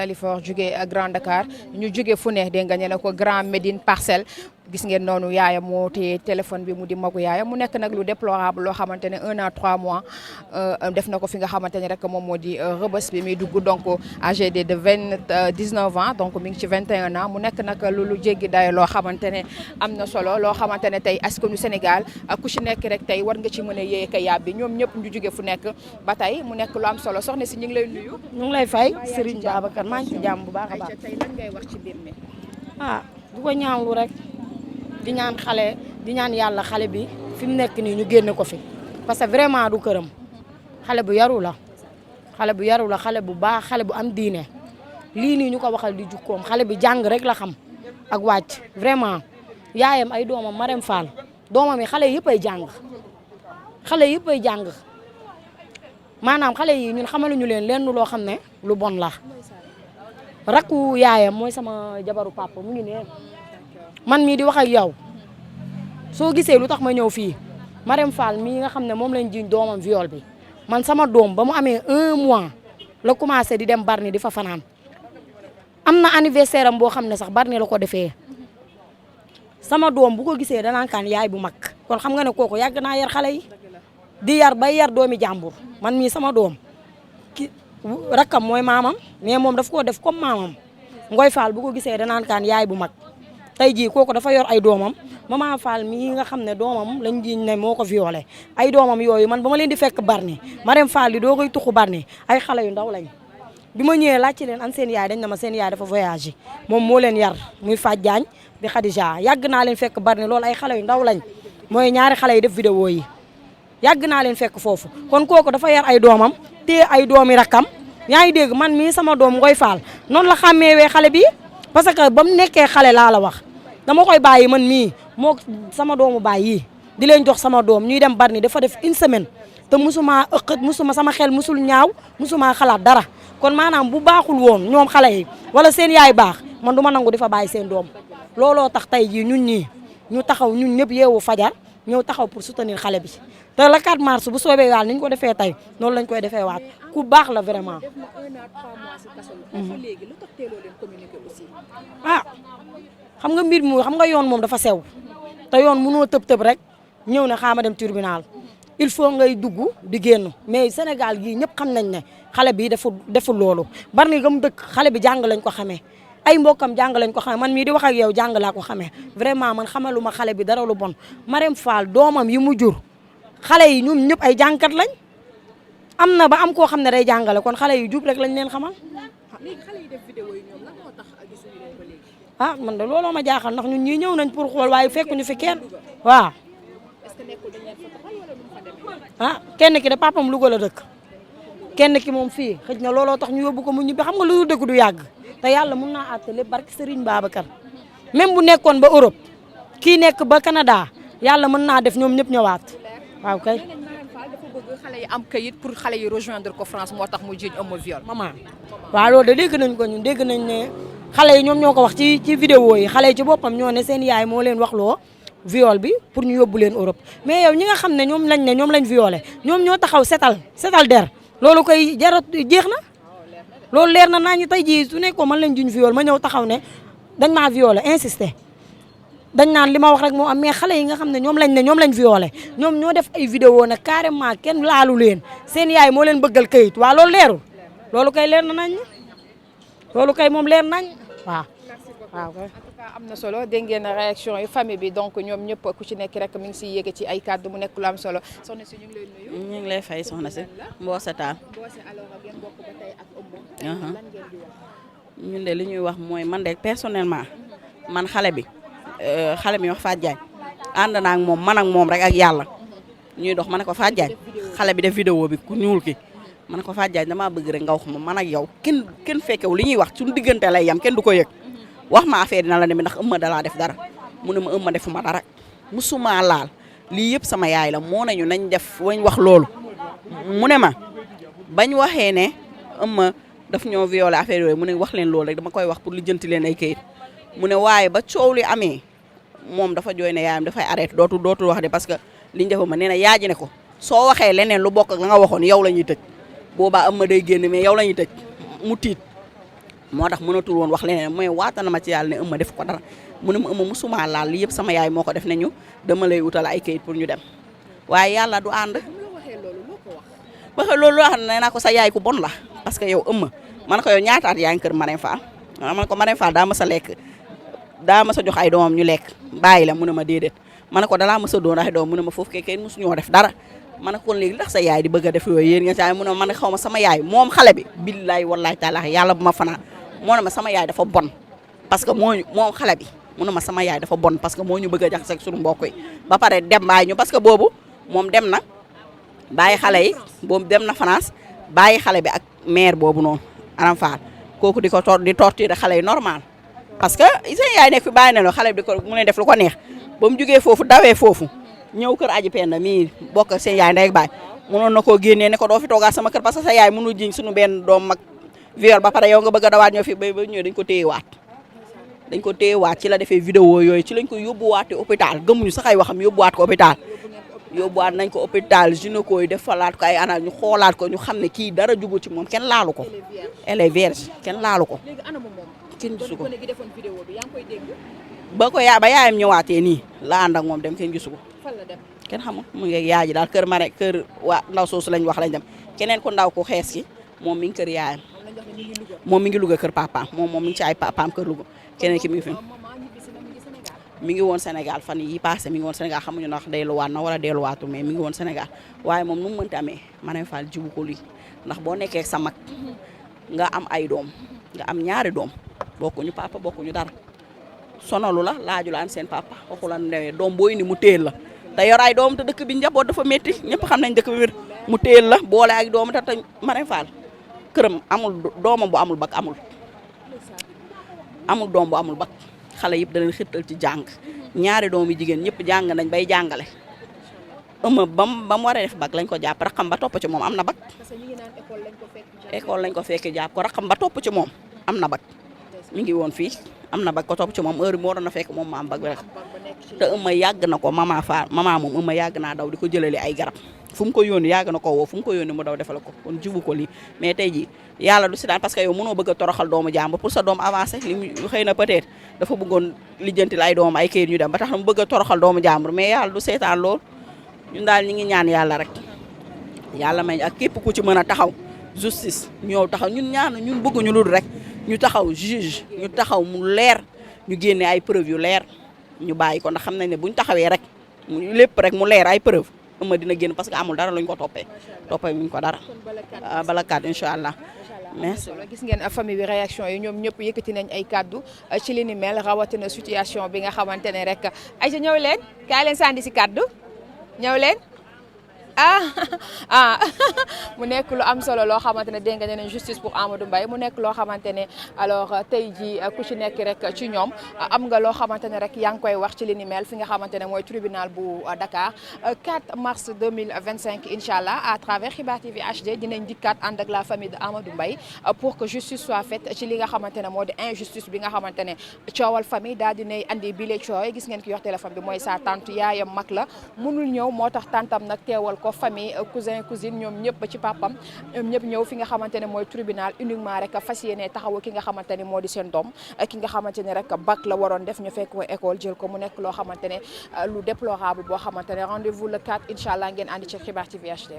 Dalifort jóge Grand Dakar ñu jóge fu ne dégg nga ñu ne ko Grand Médine Parcelles gis ngeen noonu yaayam moo téye téléphone bi mu di magu yaayam mu nekk nag lu déplorable loo xamante ne 1 an 3 mois def na ko fi nga xamante ne rek moom moo di Rebeuss bi muy dugg donc âgé de 19 ans donc mi ngi ci 21 ans mu nekk nag lu jéggi dayo loo xamante ne am na solo loo xamante ne tey askanu Sénégal ku ci nekk rek tey war nga ci mën a yéey ka yàbbi ñoom ñëpp ñu jóge fu nekk ba tey mu nekk lu am solo soxna si ñu ngi lay nuyu. ñu ngi lay fay Serigne Babacar maa ngi ci jàmm bu baax a baax. tey lan ngay wax ci mbir mi. du ko ñaawlu rek di ñaan yàlla xale bi fi mu nekk nii ñu génne ko fi parce que vraiment du këram xale bu yaru la xale bu baax xale bu am diine lii nii ñu ko waxal di jukkoom xale bi jàng rek la xam ak wàcc vraiment yaayam ay doomam Marème Fall doomam yi xale yëpp ay jàng maanaam xale yi ñun xamaluñu leen lenn loo xam ne lu bon la rakku yaayam mooy sama jabaru papa mu ngi ne man mii di wax ak yow soo gisee lu tax ma ñëw fii Marème Fall mii nga xam ne moom lañ jiñ doomam viol bi man sama doom ba mu amee 1 mois la commencé di dem Bargny di fa fanaan am na anniversaire am boo xam ne sax Bargny la ko defee sama doom bu ko gisee danaan kaan yaay bu mag kon xam nga ne kooku yàgg naa yar xale yi di yar bay yar doomi jàmbur man mii sama doom ki rakkam mooy maamam mais moom daf koo def comme maamam Ngoy Fall bu ko gisee danaan kaan yaay bu mag tey jii kooku dafa yor ay doomam Maman Fall mii nga xam ne doomam lañ jiñ ne moo ko violé ay doomam yooyu man ba ma leen di fekk Bargny Marème Fall di doo koy tuxu Bargny ay xale yu ndaw lañ bi ma ñëwee laajte leen an seen yaay dañ na ma seen yaay dafa voyagé moom moo leen yar muy Fadj Diagne di Khadija yàgg naa leen fekk Bargny loolu ay xale yu ndaw lañ mooy ñaari xale yi def vidéo yi yàgg naa leen fekk foofu kon kooku dafa yar ay doomam te ay doomi rakkam yaa ngi dégg man mii sama doom Ngoy Fall noonu la xàmmeewee xale bi parce que ba mu nekkee xale laa la wax dama koy bàyyi man mii moo sama doomu baay yi di leen jox sama doom ñuy dem Bargny dafa def 1 semaine te musuma ëqët musuma sama xel musul ñaaw musuma xalaat dara kon maanaam bu baaxul woon ñoom xale yi wala seen yaay baax man du ma nangu di fa bàyyi seen doom looloo tax tey jii ñun ñii ñu taxaw ñun ñëpp yeewu fajar ñëw taxaw pour soutenir xale bi te le 4 mars bu soobee yàlla ni ñu ko defee tey noonu lañ koy defee waat ku baax la vraiment. def na 1 an 3 mois si kaso bi. ba léegi lu tax teeloo leen communiquer aussi. xam nga mbir mi xam nga yoon moom dafa sew te yoon mënoo tëb rek ñëw ne xaama dem tribunal il faut ngay dugg di génn mais Sénégal gii ñëpp xam nañ ne xale bi deful loolu Bargny ga mu dëkk xale bi jàng lañ ko xamee ay mbokkam jàng lañ ko xamee man mii di wax ak yow jàng laa ko xamee vraiment man xamaluma xale bi dara lu bon Marème Fall doomam yi mu jur xale yi ñoom ñëpp ay jàngkat lañ am na ba am koo xam ne day jàngale kon xale yu jub rek lañ leen xamal. léegi xale yi def vidéo yi ñoom lan moo tax gisuñu leen ba léegi. man de looloo ma jaaxal ndax ñun ñii ñëw nañ pour xool waaye fekkuñu fi kenn waaw. est-ce que nekkul dañ leen fa taxal wala nu mu fa demee. kenn ki de papam Louga la dëkk kenn ki moom fii xëj na looloo tax ñu yóbbu ko mu ñibbi xam nga lu dëgg du yàgg te yàlla mun naa àtte lépp barki Serigne Babacar même bu nekkoon ba Europe kii nekk ba Canada yàlla mën naa def ñoom ñëpp ñëwaat waaw kay. dafa bëgg xale yi am kayit pour xale yi rejoindre ko France moo tax mu jiiñ ëmm viol. maman waaw loolu de dégg nañ ko ñun dégg nañ ne xale yi ñoom ñoo ko wax ci vidéo yi xale yi ci boppam ñoo ne seen yaay moo leen wax loo viol bi pour ñu yóbbu leen Europe mais yow ñi nga xam ne ñoom lañ violé ñoom ñoo taxaw setal der loolu koy jarat jeex na loolu leer na naa ñu tey jii su nekkoon man lañ juñ viol ma ñëw taxaw ne dañ maa violé insister dañ naan li ma wax rek moo am mais xale yi nga xam ne ñoom lañ violé ñoom ñoo def ay vidéo nag carrément kenn laalu leen seen yaay moo leen bëggal kayit waa loolu leerul loolu kay leer na nañ loolu kay moom leer nañ waaw. waaw en tout cas am na solo dégg ngeen réaction yi famille bi donc ñoom ñëpp ku ci nekk rek mi ngi siy yéege ci ay kàddu mu nekk lu am solo soxna si ñu ngi lay nuyu. ñu ngi lay fay soxna si Mboose Tall. Mboose alors ngeen bokk ba tey ak ëmb. lan ngeen di wax. ñun de li ñuy wax mooy man de personnellement man xale bi wax Fadj Diagne ànd naa ak moom man ak moom rek ak yàlla ñuy dox ma ne ko Fadj Diagne xale bi def vidéo bi ku ñuul ki ma ne ko Fadj Diagne damaa bëgg rek nga wax ma man ak yow kenn fekkew li ñuy wax suñu diggante lay yam kenn du ko yëg wax ma affaire dina la demee ndax ëmma dalaa def dara mu ne ma ëmma defuma dara musuma laal lii yëpp sama yaay la moo nañu nañ def wañ wax loolu mu ne ma bañ waxee ne ëmma daf ñoo violé affaire yooyu mu ne wax leen loolu rek dama koy wax pour lijjanti leen ay kayit mu ne waaye ba coow li amee moom dafa jooy ne yaayam dafay arrêté dootul wax de parce que liñ defa ma nee na yaaji ne ko soo waxee leneen lu bokk ak la nga waxoon yow la ñuy tëj boobaa ëmma day génn mais yow la ñuy tëj mu tiit moo tax mënatul woon wax leneen mooy waata na ma ci yàlla ne ëmma def ko dara mu ne ma ëmma musuma laal li yëpp sama yaay moo ko def ne ñu dama lay utal ay kayit pour ñu dem waaye yàlla du ànd. waxee loolu loo xam ne naa ko sa yaay ku bon la parce que yow ëmma man ko yow ñaataat yaa ngi kër Marème Fall man ko Marème Fall daa ma sa lekk daa ma sa jox ay doomam ñu lekk bàyyi la mu ne ma déedéet ma ne ko dalaa ma sa doon ay doom mu ne ma foofu kay musu ñoo def dara ma ne ko kon léegi ndax sa yaay di bëgg a def yooyu yéen nga saa mu ne ma ne xaw ma sama yaay moom xale bi billaay wallaay taala yàlla bu ma fanaan moo ne ma sama yaay dafa bon parce que moom xale bi mu ne ma sama yaay dafa bon parce que moo ñu bëgg a jaxase ak suñu mbokk yi ba pare dem bàyyi ñu parce que boobu moom dem na bàyyi xale yi boobu dem na France bàyyi xale bi ak mère boobu noonu Aram Fall kooku di ko di torturer xale yi normal parce que seen yaay nekk fi bàyyi na loo xale bi di ko mu ne def lu ko neex ba mu jugee foofu dawee foofu ñëw kër aji penda mii bokk ak seen yaay ndey ak baay mënoon na koo génnee ne ko doo fi toogaat sama kër parce que sa yaay mënul jiñ suñu benn doom mag viol ba pare yow nga bëgg a dawaat ñoo fi ba ñëw dañ ko téyewaat ci la defee vidéo yooyu ci lañ ko yóbbuwaatee hôpital gëmuñu sax ay waxam yóbbuwaat ko hôpital yóbbuwaat nañ ko hôpital gynéco yi defalaat ko ay anal ñu xoolaat ko ñu xam ne kii dara jugu ci moom kenn laalu ko elle est vierge kenn laalu ko kenn gisu ko ba ko ba yaayam ñëwaatee nii la ànd ak moom dem kenn gisu ko kenn xamul mu ngi yaay ji daal kër mare kër waa ndaw soosu lañ wax lañ dem keneen ko ndaw ko xees ki moom mi ngi kër yaayam moom mi ngi Louga kër papaam moom mi ngi ci ay papaam kër Louga keneen ki mi ngi fi mi ngi woon Sénégal fan yi passé mi ngi woon Sénégal xamuñu ndax delluwaat na wala delluwaatu mais mi ngi woon Sénégal waaye moom nu mu mënti amee Marème Fall jiwu ko lii ndax boo nekkee sa mag nga am ay doom nga am ñaari doom bokkuñu papa bokkuñu dara sonalu la laaju la an seen papa waxu la newee doom boo indi mu téel la te yor ay doom te dëkk bi njaboot dafa métti ñëpp xam nañ dëkk bi wér mu téel la boole ak doom te Marème Fall këram amul doomam bu amul bak amul doom bu amul bak xale yëpp da leen xirtal ci jàng ñaari doom yi jigéen ñëpp jàng nañ bay jàngale ëmma ba mu waree def bak lañ ko jàpp raxam ba topp ci moom am na bak école lañ ko fekk jàpp ko raxam ba topp ci moom am na bak mi ngi woon fii am na bak ko topp ci moom heure bi moo doon a fekk moom ma am bak bi rek te ëmma yàgg na ko mama moom ëmma yàgg naa daw di ko jëlali ay garab fu mu ko yónni yàgg na ko woo fu mu ko yónni mu daw defal ko kon jiwu ko lii mais tey ji yàlla du si daan parce que yow mënoo bëgg a toroxal doomu jàmbur pour sa doom avancé li xëy na peut-être dafa bëggoon lijjantil ay doom ay kayit ñu dem ba tax na mu bëgg a toroxal doomu jàmbur mais yàlla du seetaan lool ñun daal ñi ngi ñaan yàlla rek yàlla may ak képp ku ci mën a taxaw justice ñëw taxaw ñun bëgguñu lu dul rek ñu taxaw juge ñu taxaw mu leer ñu génne ay preuve yu leer ñu bàyyi ko ndax xam nañ ne buñ taxawee rek lépp rek mu leer ay preuve ëmma dina génn parce que amul dara luñ ko toppee wuñ ko dara bala kat incha allah merci. gis ngeen famille bi réaction yi ñoom ñëpp yëkkati nañ ay kàddu ci li ni mel rawatina situation bi nga xamante ne rek ay ca ñëw leen kaay leen sandi si kàddu ñëw leen mu nekk lu am solo loo xamante ne dégg nga ne justice pour Amadou Mbaye mu nekk loo xamante ne alors tey ji ku ci nekk rek ci ñoom am nga loo xamante ne rek yaa ngi koy wax ci li ni mel fi nga xamante ne mooy tribunal bu Dakar 4 mars 2025 incha allah à travers Xibaar TV HD dinañ dikkaat ànd ak la famille de Amadou Mbaye pour que justice soit faite ci li nga xamante ne moo di injustice bi nga xamante ne coowal famille daal dinay andi bile cooy gis ngeen ki yor téléphone bi mooy sa tante yaayam mag la mënul ñëw moo tax tantam nag teewal ko famille cousin cousine ñoom ñëpp ba ci papam ñoom ñëpp ñëw fi nga xamante ne mooy tribunal uniquement rek fas yéene taxawu ki nga xamante ne moo di seen doom ki nga xamante ne rek bac la waroon def ñu fekk ko école jël ko mu nekk loo xamante ne lu déplorable boo xamante ne rendez-vous le 4 incha allah ngeen àndi ci Xibaar TV HD